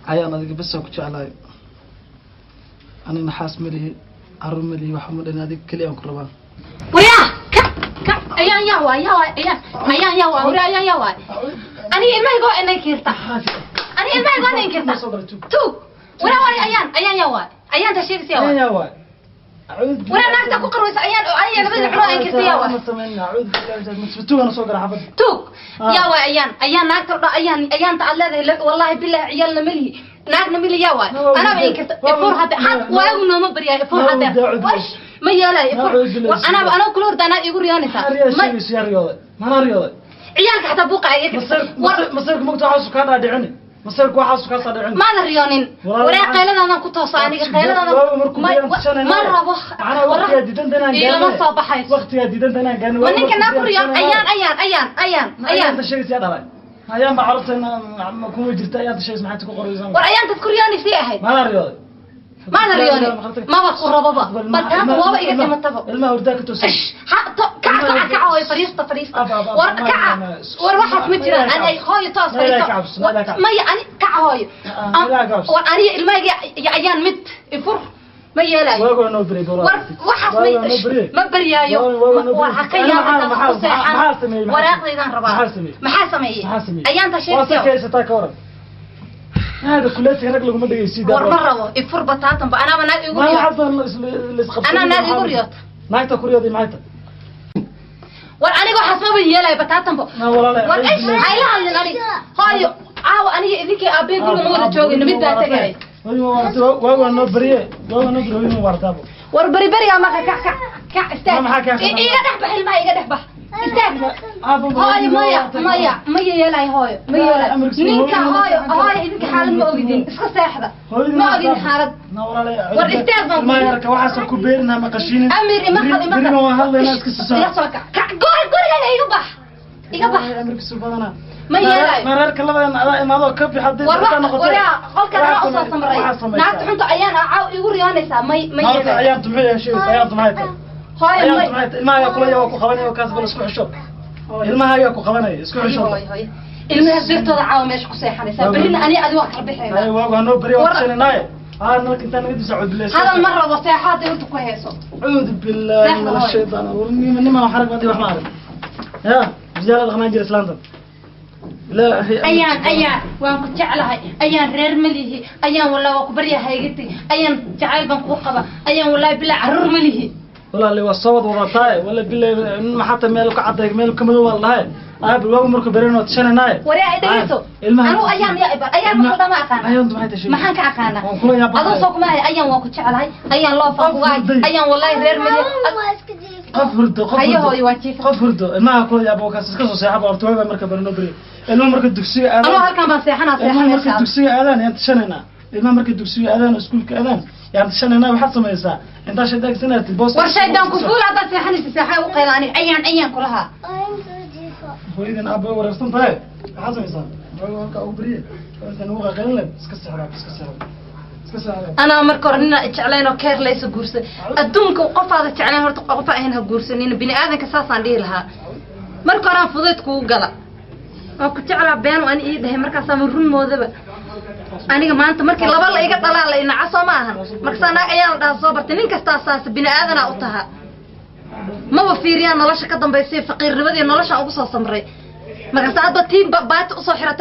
Ayaan adiga bes ku jeclahay. Anina xaas ma lihi, caruur ma lihi, waxa ma dhan, adiga keliya aan ku rabaa. Waryaa, ka ka, Ayaan yaa waay? Yaa waay Ayaan? Ayaan yaa waay? Waryaa, Ayaan yaa waay? Aniga ilmahayga waa inay kiirta, aniga ilmahayga waa inay kiirta. Tuug, waraa waay Ayaan. Ayaan yaa waay? Ayaan ta sheegaysa yaa waay? Yaa waay? Waraa, naagta ku qarwaysa Ayaan oo aniga labada cuno aan kirta yaa waay? Tuugana soo gala xaafadda. Tuug yaa waay Ayaan? Ayaan naagta dha, Ayaan, Ayaanta aad leedahay, wallahi billahi ciyaalna ma lihi, naagna mili. Yaa waay? Anaaba inkirta. Ifur hadda, had waagu nooma baryaay. Ifur hadda, wash ma yeelayo. Ifur, anaaba anoo kula horda, anaa igu riyoonaysaa. Sheegayso yaa riyooday? Manaa riyooday? Ciyaalka xataa buuqa iga. Masirka mugta waxaasu kaa dhaadhicini, masirka waxaasu kaa dhaadhicini. Maada riyoonin. Waree, qayladaadan ku tooso. Aniga qayladaadan ma rabo. Waqtigaa diidanta inaan Ilama soo baxayso. Waqtigaa diidanta inaan gaarno. Ma ninka naa ku riyoon? Ayaan, Ayaan, Ayaan, Ayaan, Ayaan. Ayaanta sheegaysa yaa dhalay? Ayaan baa carruurteena ma kuma jirta. Ayaanta sheegaysa maxay ku qoraysaa? War, ayaantaad ku riyoonaysay ahayd. Maanaa riyooday? Maada riyoonin, maba ku rababa bal taata waaba iga dhimataba. Ilmaha hurdaa ka toosan. Ha to, kaca, kaca, kaca, hooyo, fariista, fariista. War kaca, war waxaas ma jiraan. Ani hooyo, toos fariisto. Maya, ani kaca, hooyo. War aniga ilmahayga iyo Ayaan mid. Ifur, ma yeelayo. War waxaas ma baryaayo. War ha ka yaabata ku seexan. Waraaqdaydaan rabaa. Maxaa sameeyey? Ayaanta sheegtay. Waa ka waran hada kuleetiga rag laguma dhegeysiid. War ma rabo, ifur bataatan ba. Anaaba naag igu riyoot, anaa naag igu riyoot. Naagta ku riyooday maxay tahay? War aniga waxaas maba yeelayo bataatanbo. War ish, hayla hadlin aniga, hooyo. Caawa aniga idinkii aabbe guriga ma wada joogayno, mid baa tegay. Waagaa noo beriye, waagaa noo beriye, hooyo mubaartaabo. War beri berigaa maka. Kac, kac, kac, istaag. Iga dhex bax ilmaha, iga dhex bax, istaag hooyo. Maya, maya, maya yeelayo hooyo, ma yeelayo ninka. Hooyo, hooyo, idinka xaalad ma ogidin, iska seexda, ma ogidin xaalad. War istaag baan. Ilmaha yarka waxaasa ku beerinha maqashiinin. Amir, imaqal, imaqal. Berima waan hadlaynaa, iska soo. Ila soo kac, kac, gurigaaga iga bax, iga bax. Amarkiisu badanaa. Ma yeelayo. Mareerka labadan adaa imaado ka bix hadday War noqotay. Waraa qolkan anaa usoo samray. Naagta xunta Ayaan caaw igu riyoonaysaa, may yeelayo. Ayaantu muxuu yahay sheegaysa? Ayaantu maxay tahay? Hooyo, may. Ayaantu maxay tahay? Ilmaha ayaa kula yaa ku qabanaya kaas, bal isku xisho. Ilmaha ayaa ku qabanaya, isku xisho. Hooyo, hooyo, ilmaha birtooda caawa meesha ku seexanaysaa. Berrina ani adi waa kala bixaynaa. Waagu hanoo beriya, waa tushanaynaye. Aa nalka intaa naga disa cudbilaysa. Hadal ma rabo, seexaada horta ku heeso. Cuudu billahi min ashaytaan. Nima xarag badi wax ma arag ya rijaala dhaqnaan jira islaantan. Ayaan, Ayaan waan ku jeclahay Ayaan, reer ma lihi Ayaan, wallahi waa ku baryahay, iga teg Ayaan, jacayl baan kuu qaba Ayaan, wallahi bilaa carruur ma lihi. Walaali, waa soo wad wadataaye, wala bilay maxata meel ka caday, meel ka madow waa lahay. Aab, waagu markuu berino waa tashanaynaye. Waree, ay dhegeyso. Anu Ayaan yaa ibar? Ayaan ma ma aqaana. Ayaantu maxay tashay? Maxaan ka aqaana? Waan kula yaabaa. Adoo soo kuma Ayaan waan ku jeclahay Ayaan, loo faafugahay Ayaan, wallahi reer ma lihi. Qof hurdo, qof Hayo. hurdo. Hooyo, waan jiifa. Qof hurdo, ilmaha kula yaabo kaas, iska soo seexaba horta. Waaga marka berino beriyo, ilmaha marka dugsiga aadaan. Anuu halkan baan seexanaa. Ilmaha marka Seexanaysaa. dugsiga aadaan yaan tashanaynaa. Ilmaha marka dugsiga aadaan oo iskuulka aadaan yaan tashanaynaa. Waxaad samaysaa intaa shaydaanka boos. War shaydaan ku fuul, haddaad seexanaysa seexay u qayla. Aniga Ayaan, Ayaan kulahaa. Hooyadan aabba way wareersan tahay. Waxaad samaysaa waaga halkaa ugu beriye, intaan ugu qaqaylin lahayd, iska seexda, iska seexda, iska seexda. Anaa marka hore ninaa jeclayn oo keer laysa guursaday. Adduunka qofaada jeclayn horta qofa ahayn ha guursanin, bini aadanka saasaan dhihi lahaa. Marka horaan fudayd kugu gala, waa ku jeclaa been ani ii dhahay, markaasaa ma run moodaba. Aniga maanta markii laba la iga dhalaa la inaca, soo ma ahan? Markaasaa naag ayaan la dhaha soo bartay. Nin kastaa saas bini aadanaa u taha, maba fiiriyaan nolosha ka dambaysay, faqiirnimadii noloshaan ugu soo samray. Markaasa hadba tii baati usoo xiratay.